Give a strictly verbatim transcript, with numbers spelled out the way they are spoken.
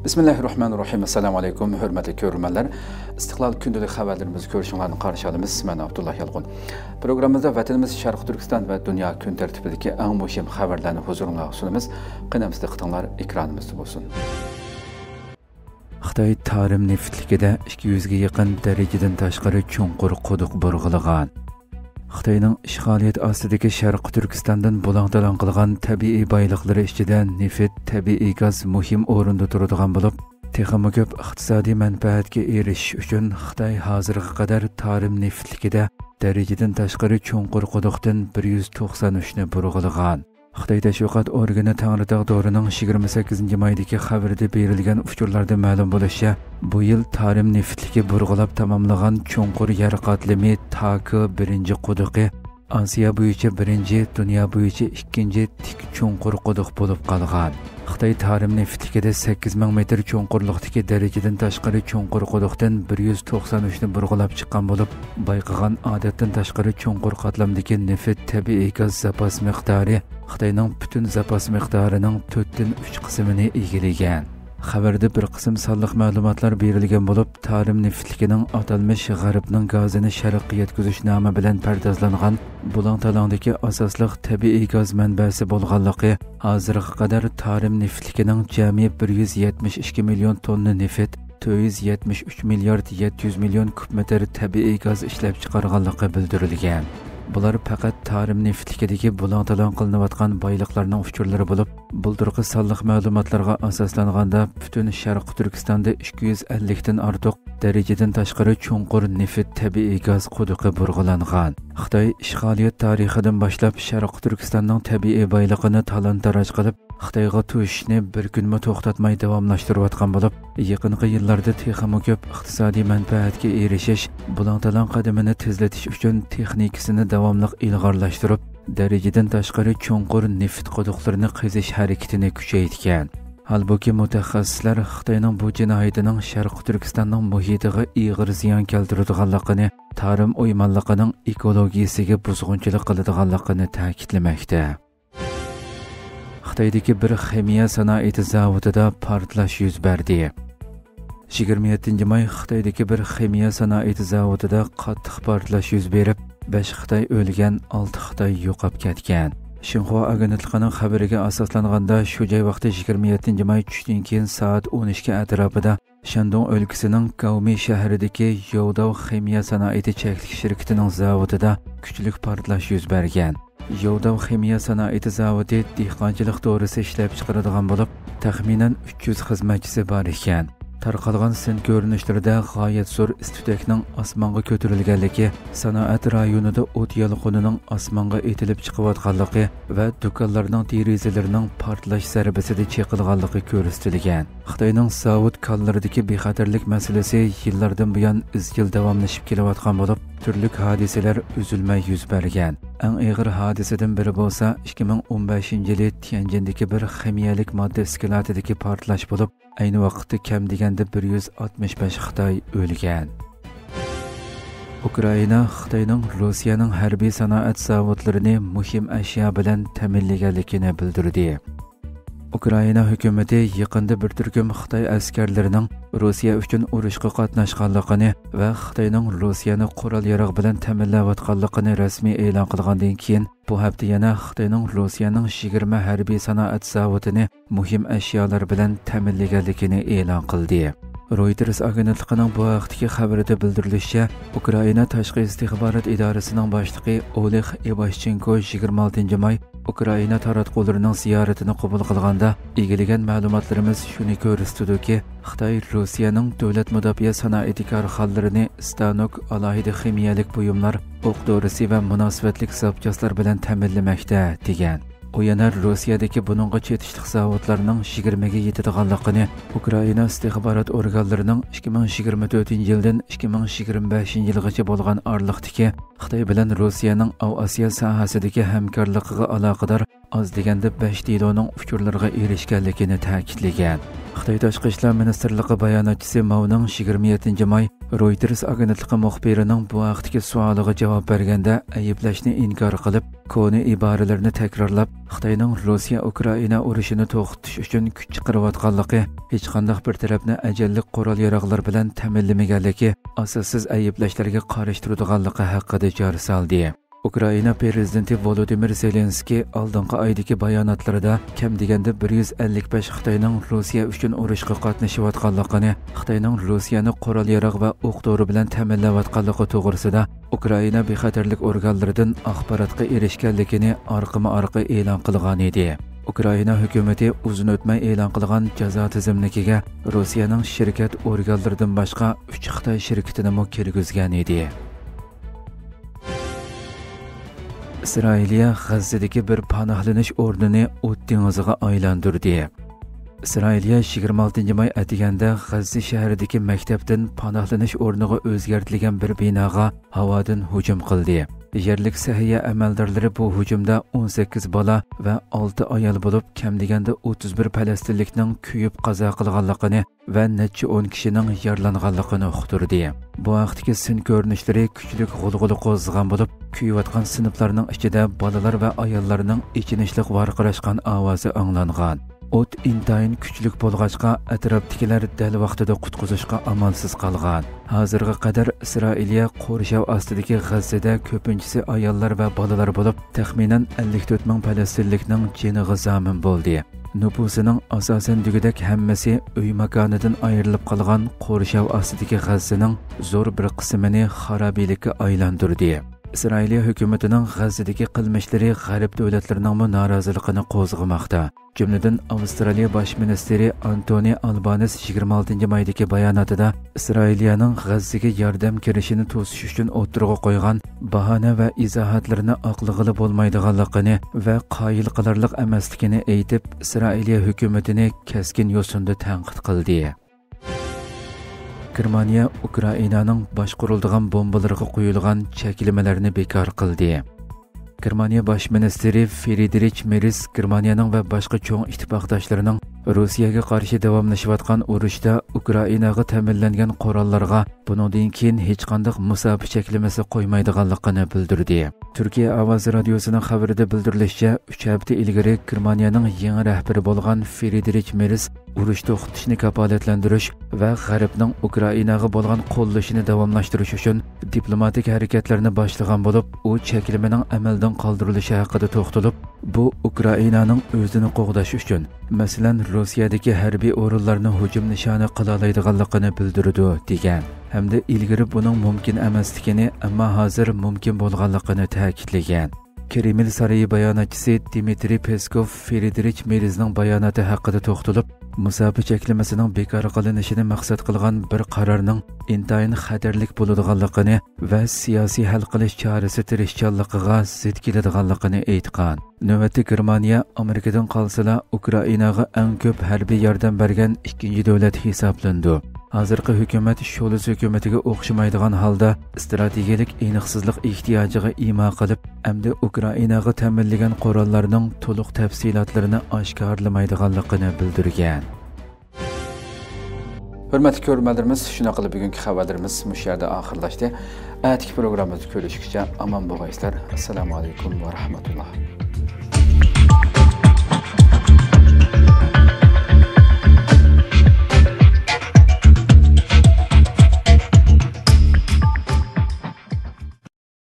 بىسمىللاھىررەھمانىررەھىم. ئەسسالامۇ ئەلەيكۇم، ھۆرمەتلىك كۆرۈرمەنلەر. ئىستىقلال كۈندىلىك خەۋەرلىرىمىزگە كۆرۈشۈڭلارنى قارشى ئالىمىز. مەن ئابدۇللا يالقۇن. پروگراممىمىزدا ۋەتىنىمىز شەرقىي تۈركىستان ۋە دۇنيا كۈن تەرتىپىدىكى ئەڭ مۇھىم خەۋەرلەرنى ھۇزۇرۇڭلارغا سۇنىمىز. قېنى ئەمىسە دىققىتىڭلار ئېكرانىمىزدا بولسۇن. خىتاي تارىم نېفىتلىكىدە ئىككى يۈزگە يېقىن دەرىجىدىن تاشقىرى چوڭقۇر قۇدۇق بۇرغىلىغان. خىتاينىڭ ئىشغالىيەت ئاستىدىكى شەرقىي تۈركىستاندىن بۇلاڭ-تالاڭ قىلغان تەبىئىي بايلىقلىرى ئىچىدە نېفىت، تەبىئىي گاز مۇھىم ئورۇندا تۇرىدىغان بولۇپ، تېخىمۇ كۆپ ئىقتىسادىي مەنپەئەتكە ئېرىشىش ئۈچۈن خىتاي ھازىرغا قەدەر تارىم نېفىتلىكىدە دەرىجىدىن تاشقىرى چوڭقۇر قۇدۇقتىن بىر يۈز توقسان ئۈچنى بۇرغىلىغان. خىتاي تەشۋىقات ئورگىنى تەڭرىتاغ دورىنىڭ يىگىرمە سەككىزىنچى مايدىكى خەۋىرىدە بېرىلگەن ئۇچۇرلاردا مەلۇم بولۇشىچە، بۇ يىل تارىم نېفىتلىكى بۇرغىلاپ تاماملىغان چوڭقۇر يەر قاتلىمى تاكى بىرىنچى قۇدۇقى ئاسىيا بويىچە بىرىنچى، دۇنيا بويىچە ئىككىنچى تىك چوڭقۇر قۇدۇق بولۇپ قالغان. خىتاي تارىم نېفىتلىكىدە سەككىز مىڭ مېتىر چوڭقۇرلۇقتىكى دەرىجىدىن تاشقىرى چوڭقۇر قۇدۇقتىن بىر يۈز توقسان ئۈچنى بۇرغىلاپ چىققان بولۇپ، بايقىغان ئادەتتىن تاشقىرى چوڭقۇر قاتلامدىكى نېفىت، تەبىئىي گاز زاپاس مىقدارى خىتاينىڭ پۈتۈن زاپاس مىقدارىنىڭ تۆتتىن ئۈچ قىسمىنى ئىگىلىگەن. خەۋەردە بىر قىسىم سانلىق مەلۇماتلار بېرىلگەن بولۇپ، تارىم نېفىتلىكىنىڭ ئاتالمىش غەربنىڭ گازىنى شەرققە يەتكۈزۈش نامى بىلەن پەردازلانغان بۇلاڭ-تالاڭدىكى ئاساسلىق تەبىئىي گاز مەنبەسى بولغانلىقى، ھازىرغا قەدەر تارىم نېفىتلىكىنىڭ جەمئىي بىر يۈز يەتمىش ئىككى مىليون توننا نېفىت، تۆت يۈز يەتمىش ئۈچ مىليارد يەتتە يۈز مىليون كۇب مېتىر تەبىئىي گاز ئىشلەپچىقارغانلىقى بىلدۈرۈلگەن. بۇلار پەقەت تارىم نېفىتلىكىدىكى بۇلاڭ-تالاڭ قىلىنىۋاتقان بايلىقلارنىڭ ئۇچۇرلىرى بولۇپ، بۇلتۇرقى سانلىق مەلۇماتلارغا ئاساسلانغاندا، پۈتۈن شەرقىي تۈركىستاندا ئىككى يۈز ئەللىكتىن ئارتۇق دەرىجىدىن تاشقىرى چوڭقۇر نېفىت، تەبىئىي گاز قۇدۇقى بۇرغىلانغان. خىتاي ئىشغالىيەت تارىخىدىن باشلاپ شەرقىي تۈركىستاننىڭ تەبىئىي بايلىقىنى تالان-تاراج قىلىپ، خىتايغا توشۇشنى بىر كۈنمۇ توختاتماي داۋاملاشتۇرۇۋاتقان بولۇپ، يېقىنقى يىللاردا تېخىمۇ كۆپ ئىقتىسادىي مەنپەئەتكە ئېرىشىش، بۇلاڭ-تالاڭ قەدىمىنى تېزلىتىش ئۈچۈن تېخنىكىسىنى داۋاملىق ئىلغارلاشتۇرۇپ، دەرىجىدىن تاشقىرى چوڭقۇر نېفىت قۇدۇقلىرىنى قېزىش ھەرىكىتىنى كۈچەيتكەن. ھالبۇكى، مۇتەخەسسىسلەر خىتاينىڭ بۇ جىنايىتىنىڭ شەرقىي تۈركىستاننىڭ مۇھىتىغا ئېغىر زىيان كەلتۈرىدىغانلىقىنى، تارىم ئويمانلىقىنىڭ ئېكولوگىيىسىگە بۇزغۇنچىلىق قىلىدىغانلىقىنى تەكىتلىمەكتە. خىتايدىكى بىر خىمىيە سانائىتى زاۋۇتىدا پارتلاش يۈز بەردى. يىگىرمە يەتتىنچى ماي خىتايدىكى بىر خىمىيە سانائىتى زاۋۇتىدا قاتتىق پارتلاش يۈز بېرىپ، بەش خىتاي ئۆلگەن، ئالتە خىتاي يوقاپ كەتكەن. شىنخۇا ئاگېنتلىقىنىڭ خەۋىرىگە ئاساسلانغاندا، شۇ جاي ۋاقتى يىگىرمە يەتتىنچى ماي چۈشتىن كېيىن سائەت ئون ئىككى ئەتراپىدا شەندۇڭ ئۆلكىسىنىڭ گاۋمى شەھىرىدىكى يوۋداۋ خىمىيە سانائىتى چەكلىك شىركىتىنىڭ زاۋۇتىدا كۈچلۈك پارتلاش يۈز بەرگەن. يوۋداۋ خىمىيە سانائىتى زاۋۇتى دېھقانچىلىق دورىسى ئىشلەپچىقىرىدىغان بولۇپ، تەخمىنەن ئۈچ يۈز خىزمەتچىسى بار ئىكەن. تارقالغان سىن كۆرۈنۈشلىرىدە غايەت زور ئىس-تۈتەكنىڭ ئاسمانغا كۆتۈرۈلگەنلىكى، سانائەت رايونىدا ئوت يالقۇنىنىڭ ئاسمانغا ئېتىلىپ چىقىۋاتقانلىقى ۋە دۇكانلارنىڭ دېرىزىلىرىنىڭ پارتلاش زەربىسىدە چېقىلغانلىقى كۆرسىتىلگەن. خىتاينىڭ زاۋۇت كانلىرىدىكى بىخەتەرلىك مەسىلىسى يىللاردىن بۇيان ئىزچىل داۋاملىشىپ كېلىۋاتقان بولۇپ، تۈرلۈك ھادىسىلەر ئۈزۈلمەي يۈز بەرگەن. ئەڭ ئېغىر ھادىسىدىن بىرى بولسا، ئىككى مىڭ ئون بەشىنچى يىلى تيەنجىندىكى بىر خىمىيەلىك ماددا ئىسكىلاتىدىكى پارتلاش بولۇپ، ئەينى ۋاقىتتا كەم دېگەندە بىر يۈز ئاتمىش بەش خىتاي ئۆلگەن. ئۇكرائىنا خىتاينىڭ روسىيەنىڭ ھەربىي سانائەت زاۋۇتلىرىنى مۇھىم ئەشيا بىلەن تەمىنلىگەنلىكىنى بىلدۈردى. ئۇكرائىنا ھۆكۈمىتى يېقىندا بىر تۈركۈم خىتاي ئەسكەرلىرىنىڭ روسىيە ئۈچۈن ئۇرۇشقا قاتناشقانلىقىنى ۋە خىتاينىڭ روسىيەنى قورال-ياراغ بىلەن تەمىنلەۋاتقانلىقىنى رەسمىي ئېلان قىلغاندىن كېيىن، بۇ ھەپتە يەنە خىتاينىڭ روسىيەنىڭ يىگىرمە ھەربىي سانائەت زاۋۇتىنى مۇھىم ئەشيالار بىلەن تەمىنلىگەنلىكىنى ئېلان قىلدى. رويتېرس ئاگېنتلىقىنىڭ بۇ ھەقتىكى خەۋىرىدە بىلدۈرۈلۈشىچە، ئۇكرائىنا تاشقى ئىستىخبارات ئىدارىسىنىڭ باشلىقى ئولېغ ئىۋاشچېنكو يىگىرمە ئالتىنچى ماي ئۇكرائىنا تاراتقۇلىرىنىڭ زىيارىتىنى قوبۇل قىلغاندا، ئىگىلىگەن مەلۇماتلىرىمىز شۇنى كۆرسىتىدۇكى، خىتاي روسىيەنىڭ دۆلەت مۇداپىئە سانائىتى كارخانىلىرىنى ستانوك، ئالاھىدە خىمىيەلىك بۇيۇملار، ئوق دورىسى ۋە مۇناسىۋەتلىك زاپچاسلار بىلەن تەمىنلىمەكتە، دېگەن. ئۇ يەنە روسىيەدىكى بۇنىڭغا چېتىشلىق زاۋۇتلارنىڭ يىگىرمىگە يېتىدىغانلىقىنى، ئۇكرائىنا ئىستىخبارات ئورگانلىرىنىڭ ئىككى مىڭ يىگىرمە تۆتىنچى يىلدىن ئىككى مىڭ يىگىرمە بەشىنچى يىلغىچە بولغان ئارىلىقتىكى خىتاي بىلەن روسىيەنىڭ ئاۋىئاتسىيە ساھەسىدىكى ھەمكارلىقىغا ئالاقىدار ئاز دېگەندە بەش دېلونىڭ ئۇچۇرلىرىغا ئېرىشكەنلىكىنى تەكىتلىگەن. خىتاي تاشقى ئىشلار مىنىستىرلىقى باياناتچىسى ماۋنىڭ يىگىرمە يەتتىنچى ماي رويتېرس ئاگېنتلىقى مۇخبىرىنىڭ بۇ ھەقتىكى سوئالىغا جاۋاب بەرگەندە ئەيىبلەشنى ئىنكار قىلىپ، كونا ئىبارىلىرىنى تەكرارلاپ، خىتاينىڭ روسىيە ئۇكرائىنا ئۇرۇشىنى توختىتىش ئۈچۈن كۈچ چىقىرىۋاتقانلىقى، ھېچقانداق بىر تەرەپنى ئەجەللىك قورال ياراغلار بىلەن تەمىنلىمىگەنلىكى، ئاساسسىز ئەيىبلەشلەرگە قارشى تۇرىدىغانلىقى ھەققىدە جار سالدى. ئۇكرائىنا پىرېزىدېنتى ۋولودىمىر زېلېنسكىي ئالدىنقى ئايدىكى باياناتلىرىدا كەم دېگەندە بىر يۈز ئەللىك بەش خىتاينىڭ روسىيە ئۈچۈن ئۇرۇشقا قاتنىشىۋاتقانلىقىنى، خىتاينىڭ روسىيەنى قورال ياراغ ۋە ئوق دورا بىلەن تەمىنلەۋاتقانلىقى توغرىسىدا ئۇكرائىنا بىخەتەرلىك ئورگانلىرىدىن ئاخباراتقا ئېرىشكەنلىكىنى ئارقىمۇ ئارقا ئېلان قىلغان ئىدى. ئۇكرائىنا ھۆكۈمىتى ئۇزۇن ئۆتمەي ئېلان قىلغان جازا تىزىملىكىگە روسىيەنىڭ شىركەت ئورگانلىرىدىن باشقا ئۈچ خىتاي شىركىتىنىمۇ كىرگۈزگەن ئىدى. ئىسرائىلىيە غەززىدىكى بىر پاناھلىنىش ئورنىنى ئوت دېڭىزىغا ئايلاندۇردى. ئىسرائىلىيە يىگىرمە ئالتىنچى ماي ئەتىگەندە غەززە شەھىرىدىكى مەكتەپتىن پاناھلىنىش ئورنىغا ئۆزگەرتىلگەن بىر بىناغا ھاۋادىن ھۇجۇم قىلدى. يەرلىك سەھىيە ئەمەلدارلىرى بۇ ھۇجۇمدا ئون سەككىز بالا ۋە ئالتە ئايال بولۇپ، كەم دېگەندە ئوتتۇز بىر پەلەستىنلىكنىڭ كۆيۈپ قازا قىلغانلىقىنى ۋە نەچچە ئون كىشىنىڭ يارىلانغانلىقىنى ئۇقتۇردى. بۇ ھەقتىكى سىن كۆرۈنۈشلىرى كۈچلۈك غۇلغۇلا قوزغىغان بولۇپ، كۆيۈۋاتقان سىنىپلارنىڭ ئىچىدە بالىلار ۋە ئاياللارنىڭ ئېچىنىشلىق ۋارقىراشقان ئاۋازى ئاڭلانغان. ئوت ئىنتايىن كۈچلۈك بولغاچقا، ئەتراپتىكىلەر دەل ۋاقتىدا قۇتقۇزۇشقا ئامالسىز قالغان. ھازىرغا قەدەر ئىسرائىلىيە قورشاۋ ئاستىدىكى غەززىدە كۆپىنچىسى ئاياللار ۋە بالىلار بولۇپ، تەخمىنەن ئەللىك تۆت مىڭ پەلەستىنلىكنىڭ جېنىغا زامىن بولدى. نوپۇسىنىڭ ئاساسەن دېگۈدەك ھەممىسى ئۆي ماكانىدىن ئايرىلىپ قالغان قورشاۋ ئاستىدىكى غەززىنىڭ زور بىر قىسمىنى خارابىلىككە ئايلاندۇردى. ئىسرائىلىيە ھۆكۈمىتىنىڭ غەززىدىكى قىلمىشلىرى غەرب دۆلەتلىرىنىڭمۇ نارازىلىقىنى قوزغىماقتا. جۈملىدىن ئاۋسترالىيە باش مىنىستىرى ئانتونى ئالبانىس يىگىرمە ئالتىنچى مايدىكى باياناتىدا ئىسرائىلىيەنىڭ غەززىگە ياردەم كىرىشىنى توسۇش ئۈچۈن ئوتتۇرىغا قويغان باھانە ۋە ئىزاھاتلىرىنى ئاقلىغىلى بولمايدىغانلىقىنى ۋە قايىل قىلارلىق ئەمەسلىكىنى ئېيتىپ، ئىسرائىلىيە ھۆكۈمىتىنى كەسكىن يوسۇندا تەنقىد قىلدى. گېرمانىيە ئۇكرائىنانىڭ باشقۇرۇلىدىغان بومبىلىرىغا قويۇلغان چەكلىمىلەرنى بىكار قىلدى. گېرمانىيە باش مىنىستىرى فرىدرىچ مېرس گېرمانىيەنىڭ ۋە باشقا چوڭ ئىتتىپاقداشلىرىنىڭ روسىيەگە قارشى داۋاملىشىۋاتقان ئۇرۇشتا ئۇكرائىناغا تەمىنلەنگەن قوراللارغا بۇنىڭدىن كېيىن ھېچقانداق مۇساپە چەكلىمىسى قويمايدىغانلىقىنى بىلدۈردى. تۈركىيە ئاۋازى رادىيوسىنىڭ خەۋىرىدە بىلدۈرۈلۈشىچە، ئۈچ ھەپتە ئىلگىرى گېرمانىيەنىڭ يېڭى رەھبىرى بولغان فرىدرىچ مېرس ئۇرۇش توختىتىشنى كاپالەتلەندۈرۈش ۋە غەربنىڭ ئۇكرائىناغا بولغان قوللىشىنى داۋاملاشتۇرۇش ئۈچۈن دىپلوماتىك ھەرىكەتلەرنى باشلىغان بولۇپ، ئۇ چەكلىمىنىڭ ئەمەلدىن قالدۇرۇلۇشى ھەققىدە توختىلىپ، بۇ ئۇكرائىنانىڭ ئۆزىنى قوغداش ئۈچۈن، مەسىلەن، روسىيەدىكى ھەربىي ئورۇنلارنى ھۇجۇم نىشانى قىلالايدىغانلىقىنى بىلدۈرىدۇ، دېگەن ھەمدە ئىلگىرى بۇنىڭ مۇمكىن ئەمەسلىكىنى، ئەمما ھازىر مۇمكىن بولغانلىقىنى تەكىتلىگەن. كرېمل سارىيى باياناتچىسى دىمىترىي پېسكوف فرىدرىچ مېرزنىڭ باياناتى ھەققىدە توختىلىپ، مۇساپە چەكلىمىسىنىڭ بىكار قىلىنىشىنى مەقسەت قىلغان بىر قارارنىڭ ئىنتايىن خەتەرلىك بولىدىغانلىقىنى ۋە سىياسىي ھەل قىلىش چارىسى تىرىشچانلىقىغا زىت كېلىدىغانلىقىنى ئېيتقان. نۆۋەتتە گېرمانىيە ئامېرىكىدىن قالسىلا، ئۇكرائىناغا ئەڭ كۆپ ھەربىي ياردەم بەرگەن ئىككىنچى دۆلەت ھېسابلىنىدۇ. ھازىرقى ھۆكۈمەت شولز ھۆكۈمىتىگە ئوخشىمايدىغان ھالدا، ئىستراتېگىيەلىك ئېنىقسىزلىق ئېھتىياجىغا ئىما قىلىپ، ئەمدى ئۇكرائىناغا تەمىنلىگەن قوراللارنىڭ تولۇق تەپسىلاتلىرىنى ئاشكارىلىمايدىغانلىقىنى بىلدۈرگەن. ھۆرمەتلىك كۆرۈرمەنلىرىمىز، شۇنداق قىلىپ بۈگۈنكى خەۋەرلىرىمىز مۇشۇ يەردە ئاخىرلاشتى. ئەتىكى پروگراممىمىزدا كۆرۈشكىچە ئامان بولغايسىلەر. ئەسسالامۇ ئەلەيكۇم ۋە رەھمەتۇللا.